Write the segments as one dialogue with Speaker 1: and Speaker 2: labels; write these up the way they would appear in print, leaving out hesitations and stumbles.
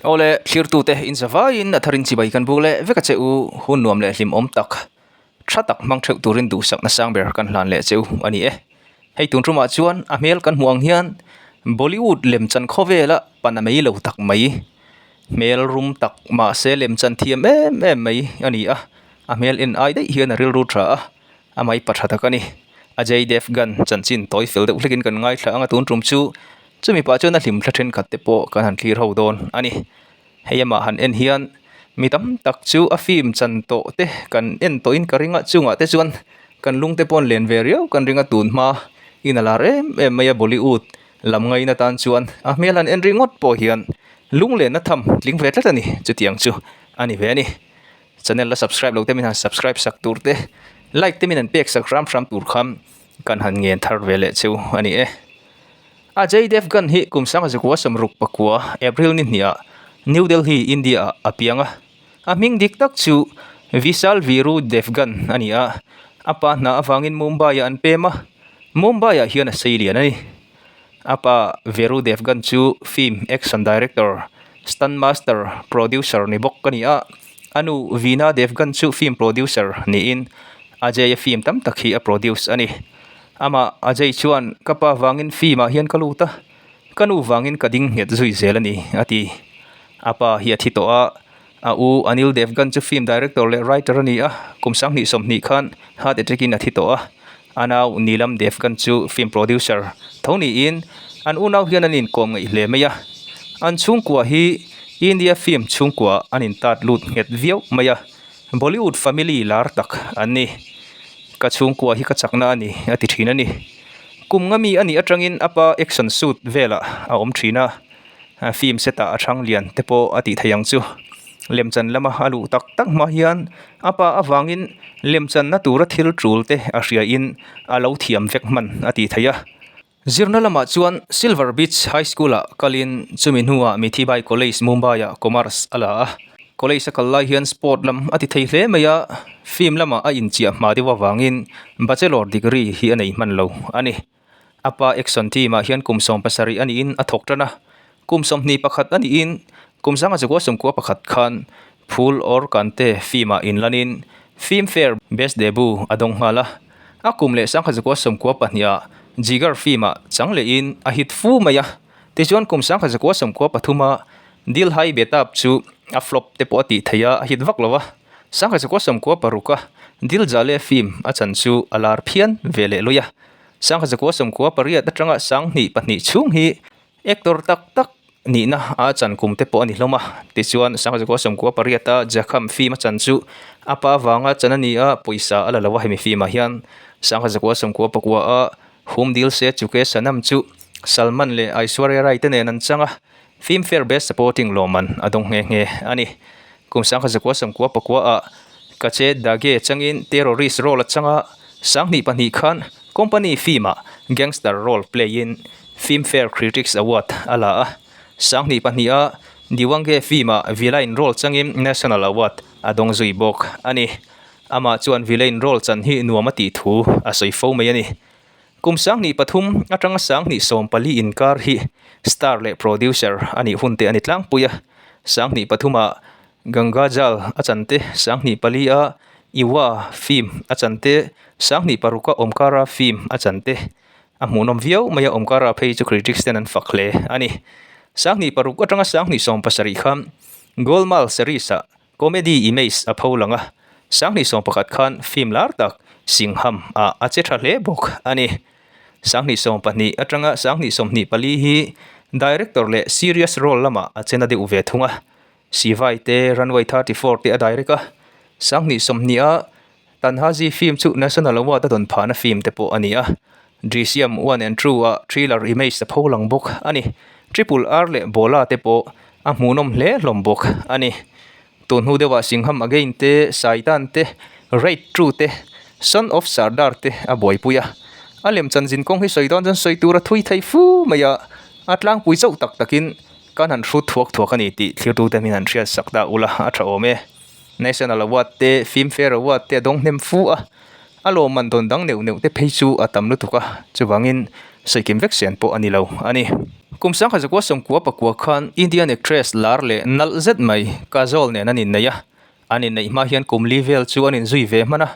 Speaker 1: Awle, thlirtute in zavaiin a tharin chibai kan buk leh vek a che u, hun nuam leh hlimawm tak, tha tak hmang theuh turin duhsakna sang ber kan hlan leh che u a ni e. Hei tun tumah chuan a hmel kan hmuh ang hian Bollywood lemchan khawvela pana mai lo tak mai, hmel rum tak mahse lemchan thiam em em mai a ni a, a hmel en ai daih hian a rilru tha a, a mai pa tha tak a ni. Ajay Devgan chanchin tawi fel deuh hlekin kan ngaithla ang a tun tum chu Chumi pah chuan a hlim thla thenkhat te pawh kan han thlir ho dawn a ni. Hei amah han en hian mi tam tak chu a film chan tawh te kan en tawhin ka ring a, chungah te chuan kan lung te pawh an len ve riau kan ring a tun hma in a lar em em mai a Bollywood lam ngaina tan chuan a hmel han en ringawt pawh hian lunglenna tham tling ve tlat a ni chutiang chu a ni ve a ni. Channel la subscribe lo te min han subscribe sak tur te like te min han pek sak hram hram tur khan kan han ngen thar ve leh cheu a ni e. Ajay Devgan hi kum sanga zakua sawmruk pakua April ni hniah New Delhi, India ah a piang a. A hming dik tak chu Vishal Viru Devgan a ni a, a pa hna avangin Mumbai ah an pem a, Mumbai ah hian a sei lian a ni. A pa Veru Devgan chu film action director, stunt master, producer ni bawk a ni a, a nu Veena Devgan chu film producer niin Ajay-a film tam tak hi a produce a ni. Amah Ajay chuan, Ka pa vangin film ah hian ka lut a, ka nu vangin ka ding nghet zui zel a ni, a ti. A pa hi a thi tawh a, a u Anil Devgan chu film director leh writer a ni a, kum sanghnih sawmhnih khan heart attack in a thi tawh a. A nau Neelam Devgan chu film producer tho niin an unau hian an inkawm ngaih hle mai a. An chhungkua hi India film chhungkua an intat lut nghet viau mai a. Bollywood family lar tak an ni. Ka chhungkua hi ka chakna a ni a ti thin a ni. Kum nga mi a nih atangin a pa action suit velah a awm thin a, film set ah a chhang lian te pawh a tih theih ang chu. Lemchan lama a luh tak tak hma hian a pa avangin lemchanna tura thil tul te a hriain a lo thiam vek hman a tih theih a. Zirna lamah chuan Silver Beach High School-ah kalin chumi hnuah Mithibai College Mumbai-ah Commerce a la a. College a kal lai hian sport lam a ti thei hle mai a, film lamah a inchiah hma deuh avangin Bachelor degree hi a nei hman lo a ni. A pa action team-ah hian kum 17 a niin a thawk tan a, kum 21 a niin kum 19 pakhat khan Phool Aur Kante film-ah inlanin Filmfare Best Debut a dawng nghal a. A kum leh sangkhat zakua sawmkua pahniha Jigar film-ah chang lehin a hit fu mai a, tichuan kum sangkhat zakua sawmkua pathuma Dil Hai Betaab chu a flop te pawh a tih theih a, a hit vak lo a. Sangkhat zakua sawmkua paruka Dil Jale film a chan chu a lar phian ve leh lui a. Sangkhat zakua sawmkua pariat atanga sanghnih pahnih chhung hi Actor tak tak nihna a chan kum te pawh a ni hlawm a, tichuan Sangzakua sawmkua pariata Jakham film a chan chu a pa vanga chan a ni a, pawisa a la lo a hemi film ah hian Sangzakua sawmkua pakua a Hum Dil Se Chuke Sanam chu Salman leh Aishwarya Rai te nen an chang a, Filmfare Best Supporting lawmman a dawng nghe nghe a ni. Kum Sangzakua sawmkua pakua ah Kache Dage changin terrorist role a chang a, Sanghnih pahnih khan Company film ah gangster role play in Filmfare Critics Award a la a, sanghnih pahniha Deewange film-ah villain role changin National Award a dawng zui bawk a ni. Amah chuan villain role chan hi nuam a tih thu a sawi fo mai a ni. Kum sanghnih pathum atanga sanghnih sawmpali inkar hi star leh producer a nih hun te a ni tlangpui a, sanghnih pathumah Ganga Jal a chan te, sanghnih pali a Yuva film a chan te, sanghnih paruka Omkara film a chan te, A hmuhnawm viau mai a, Omkara phei chu critics ten an fak hle a ni. Sanghnih paruk atanga sanghnih 17 khan Golmaal series ah comedy image a pho lang a, sanghnih 11 khan film lar tak Singham ah a che tha hle bawk a ni. Sanghnih 12 atanga sanghnih 24 hi director leh serious role lamah a che na deuh ve thung a, Sivai te, Runway 34 te a direct a, sanghnih 20 a Tanhazi film chu National Award a dawn phahna film te pawh a ni a, Drishyam one and two ah thriller image a pho lang bawk a ni. Triple R leh Bholaa te pawh a hmuhnawm hle hlawm bawk a ni. Tun hnu deuhah Singham Again te, Saitan te, Raid two te, Son of Sardar te a buaipui a. A lemchan zin kawng hi sawi dawn chuan sawi tur a thui thei fu mai a, a tlangpui chauh tak takin kan han hrut thuak thuak a ni tih thirtute min han hriat sak ta ula a tha awm e. National Award te, Filmfare Award te a dawng hnem fu a, a lawmman dawn dang neuh neuh te phei chu a tam lutuk a, chuvangin sawikim vek sian pawh a ni lo a ni. Kum 19 sakua pakua khan Indian actress lar leh nalh zet mai Kajol nen an innei a, an inneih hma hian kum li vel chu an inzui ve hman a,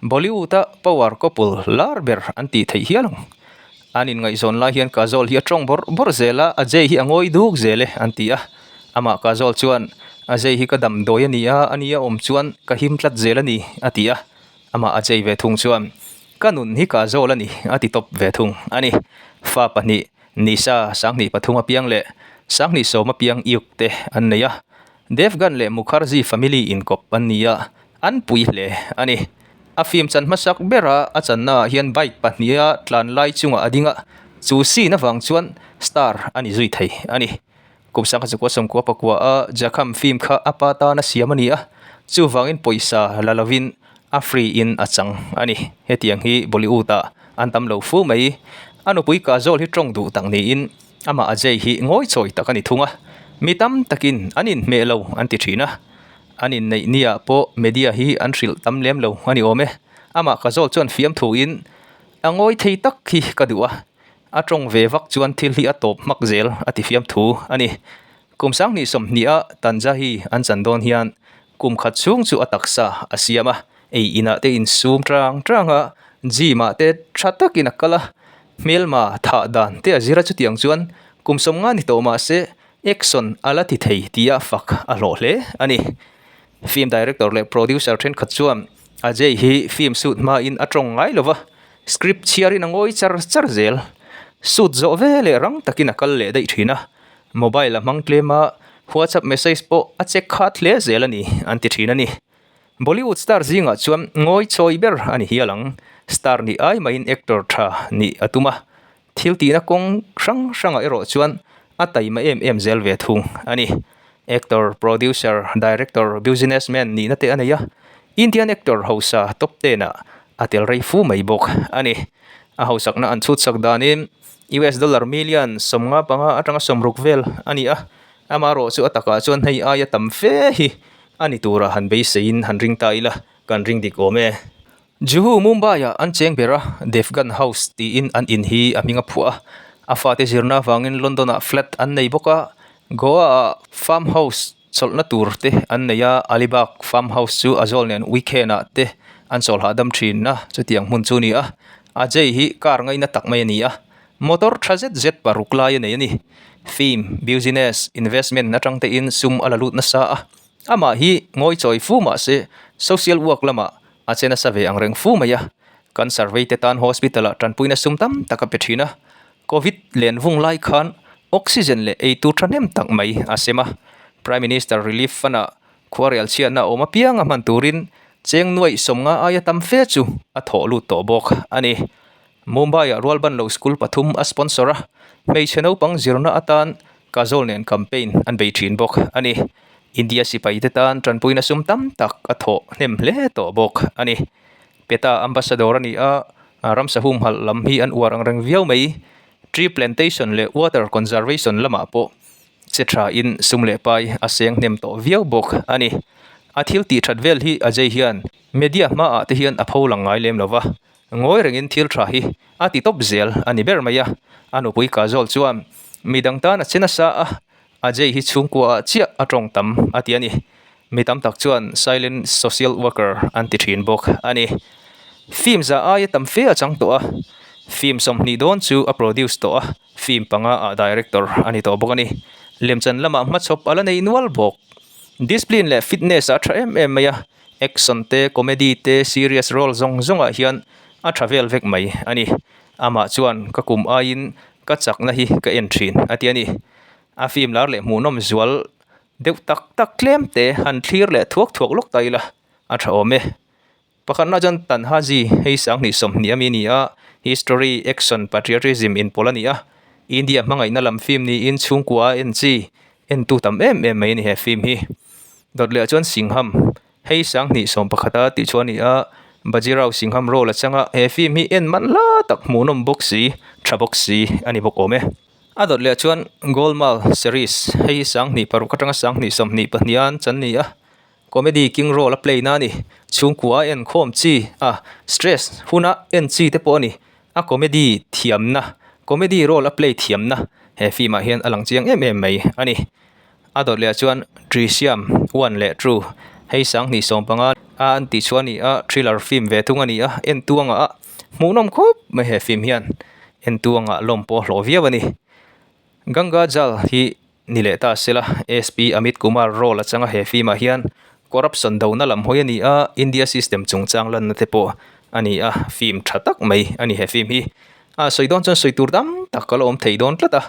Speaker 1: Bollywood-a power couple lar ber an tih theih hial ang. An inngaihzawn lai hian Kajol hi a tawng bawrh bawrh zel a, Ajay hi a ngawi duk zel e an ti a, amah Kajol chuan, Ajay hi ka damdawi a ni a, a ni a awm chuan ka him tlat zel a ni a ti a. Amah a chei ve thung chuan, Ka nun hi ka zawl a ni, a ti tawp ve thung a ni. Fa pahnih, Nisa 2003 apiang leh 2010 apiang Yug te an nei a. Devgan leh Mukherjee family inkawp an ni a, an pui hle a ni. A film chan hmasak bera a channaah hian bike pahniha tlan lai chungah a ding a, chu scene avang chuan star a ni zui thei a ni. Kum 19 pakua a Jakham film kha a pa tana siam a ni a, chuvangin pawisa la lovin a free in a chang a ni. Hetiang hi Bollywood ah an tam lo fu mai. A nupui Kajol hi tawng duh tak niin amah Ajay hi ngawichawi tak a ni thung a, mi tam takin an inhmeh lo an ti thin a. An inneih niah pawh media hi an hrilh tam lem lo a ni awm e. Amah Kajol chuan fiamthuin a ngawi thei tak hi ka duh a. A tawng ve vak chuan thil hi a tawp hmak zel a ti fiam thu a ni. Kum 2020 a Tanjahi an chan dawn hian kum khat chhung chu a taksa a siam a, ei inah te insum tang tang a, gym ah te tha takin a kal a, hmelma thah dan te a zir a chutiang chuan kum 50 ni tawh mah se action a la ti thei tia fak a hlawh hle a ni. Film director leh producer thenkhat chuan Ajay hi film shoot hmain a tawng ngai lo va, script chhiarin a ngawi char char zel. Shoot zawh ve leh rang takin a kal leh daih thin a, mobile a hmang tlem a, WhatsApp message pawh a check khat hle zel a ni, an ti thin a ni. Bollywood star zingah chuan ngawi chawi ber a ni hial ang. Star nih ai maiin actor tha nih a tum a, Thil tihna kawng hrang hrangah erawh chuan a taima em em zel ve thung a ni. Actor, producer, director, businessman nihna te a nei a, Indian actor hausa top ten ah a tel rei fu mai bawk a ni. A hausakna an chhutsak danin US dollar million 55 atanga 60 vel a ni a, amaherawh chu a takah chuan hei aia tam fe hi a ni tura han beiseiin han ring ta ila kan ring dik awm e. Juhu Mumbai-ah an cheng ber a, Devgan House tiin an in hi a hming a phuah a. A fate zirna avangin London-ah flat an nei bawk a, Goa-ah farm house chawlhna tur te an nei a, Alibag farm house chu a zawl nen weekend-ah te an chawl hahdam thin a, chutiang hmun chu a ni a. Ajay hi car ngaina tak mai a ni a, motor tha zet zet paruk lai a nei a ni. Film, business, investment atang tein sum a la lut nasa a, amah hi ngawichawi fu mah se social work lamah A che nasa ve ang reng fu mai a, cancer vei te tan hospital ah tanpuina sum tam tak a pe thin a, Covid len vung lai khan oxygen leh eitur thahnem tak mai a sem a, Prime Minister Relief Fund ah khuarel chhiatna a awm apiang a hman turin cheng nuaih 50 aia tam fe chu a thawh lut tawh bawk a ni. Mumbai ah Rualbanlo School pathum a sponsor a, hmeichhe naupang zirna atan Kajol nen campaign an bei thin bawk a ni. India sipaite tan tanpuina sum tam tak a thawh hnem hle tawh bawk a ni. Peta ambassador a ni a, ramsa humhalh lam hi an uar ang reng viau mai. Tree plantation leh water conservation lamah pawh che thain sum leh pai a seng hnem tawh viau bawk a ni. A thil tih that vel hi Ajay hian media hmaah te hian a pho lang ngai lem lo va, ngawi rengin thil tha hi a ti tawp zel a ni ber mai a. A nupui Kajol chuan midang tan a che nasa a, Ajay hi chhungkua ah chiah a tawng tam a ti a ni. Mi tam tak chuan silent social worker an ti thin bawk a ni. Film za aia tam fe a chang tawh a, film 20 dawn chu a produce tawh a, film panga ah director a ni tawh bawk a ni. Lemchan lamah hmachhawp a la nei nual bawk. Discipline leh fitness ah a tha em em mai a, action te, comedy te, serious role zawng zawng ah hian a tha vel vek mai a ni. Amah chuan ka kum aiin ka chakna hi ka en thin a ti a ni. A film lar leh hmuhnawm zual deuh tak tak tlem te han thlir leh thuak thuak lawk ta ila a tha awm e. Pakhatna chuan Tanhaji hei 2020 ami a ni a, history, action, patriotism inpawlh a ni a, India hmangaihna lam film niin chhungkua a en chi entu tam em em mai a ni he film hi. Dawt leh ah chuan Singham hei 2011 a tih chu a ni a, Bajirao Singham role a chang a, he film hi en man hla tak hmuhnawm bawk si, tha bawk si a ni bawk awm e. A dawt leh chuan Golmaal series hei hi 2006 atanga 2022 an chan ni a, comedy king role a play na a ni. Chhungkua a enkhawm chi a, stress huna en chi te pawh a ni. A comedy thiamna, comedy role a play thiamna He film ah hian a lang chiang em em mai a ni. A dawt leh ah chuan Drishyam one leh two hei 2015 a an tih chhuah a ni a, thriller film ve thung a ni a, en tuangah a hmuhnawm khawp mai he film hian en tuangah lawm pawh a hlawh viau a ni. Ganga Jal hi ni leh ta sela SP Amit Kumar role a changa he film ah hian corruption dona lam hawi a ni a, India system chungchang lanna te pawh a ni a, film tha tak mai a ni he film hi. A sawi dawn chuan sawi tur tam tak ka la awm thei dawn tlat a,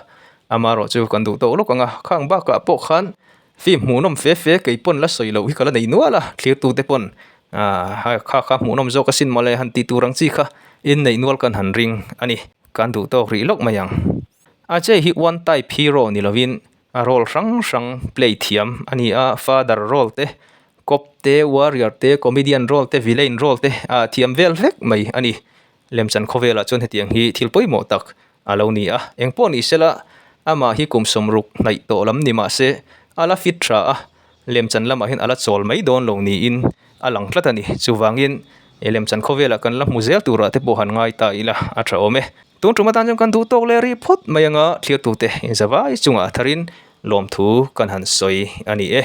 Speaker 1: amaherawh chu kan duh tawh lawk ang a, khang bakah pawh khan film hmuhnawm fe fe kei pawn la sawi loh hi ka la nei nual a, thlirtute pawn ah kha kha hmuhnawm zawk asin mawle han tih tur ang chi kha inneih nual kan han ring a ni, kan duh tawk rih lawk mai ang. Ajay hi one type hero ni lovin a role hrang hrang play thiam a ni a, father role te, cop te, warrior te, comedian role te, villain role te a thiam vel vek mai a ni. Lemchan khawvelah chuan hetiang hi thil pawimawh tak a lo ni a, engpawh ni sela amah hi kum 60 hnaih tawh lam ni mah se a la fit tha a, lemchan lamah hian a la chawl mai dawn lo niin a lang tlat a ni. Chuvangin he lemchan khawvelah kan la hmu zel turah te pawh han ngai ta ila a tha awm e. Tun tum atan chuan kan duh tawk leh rih phawt mai anga thlir tute inzavai chungah tharin lawmthu kan han sawi a ni e.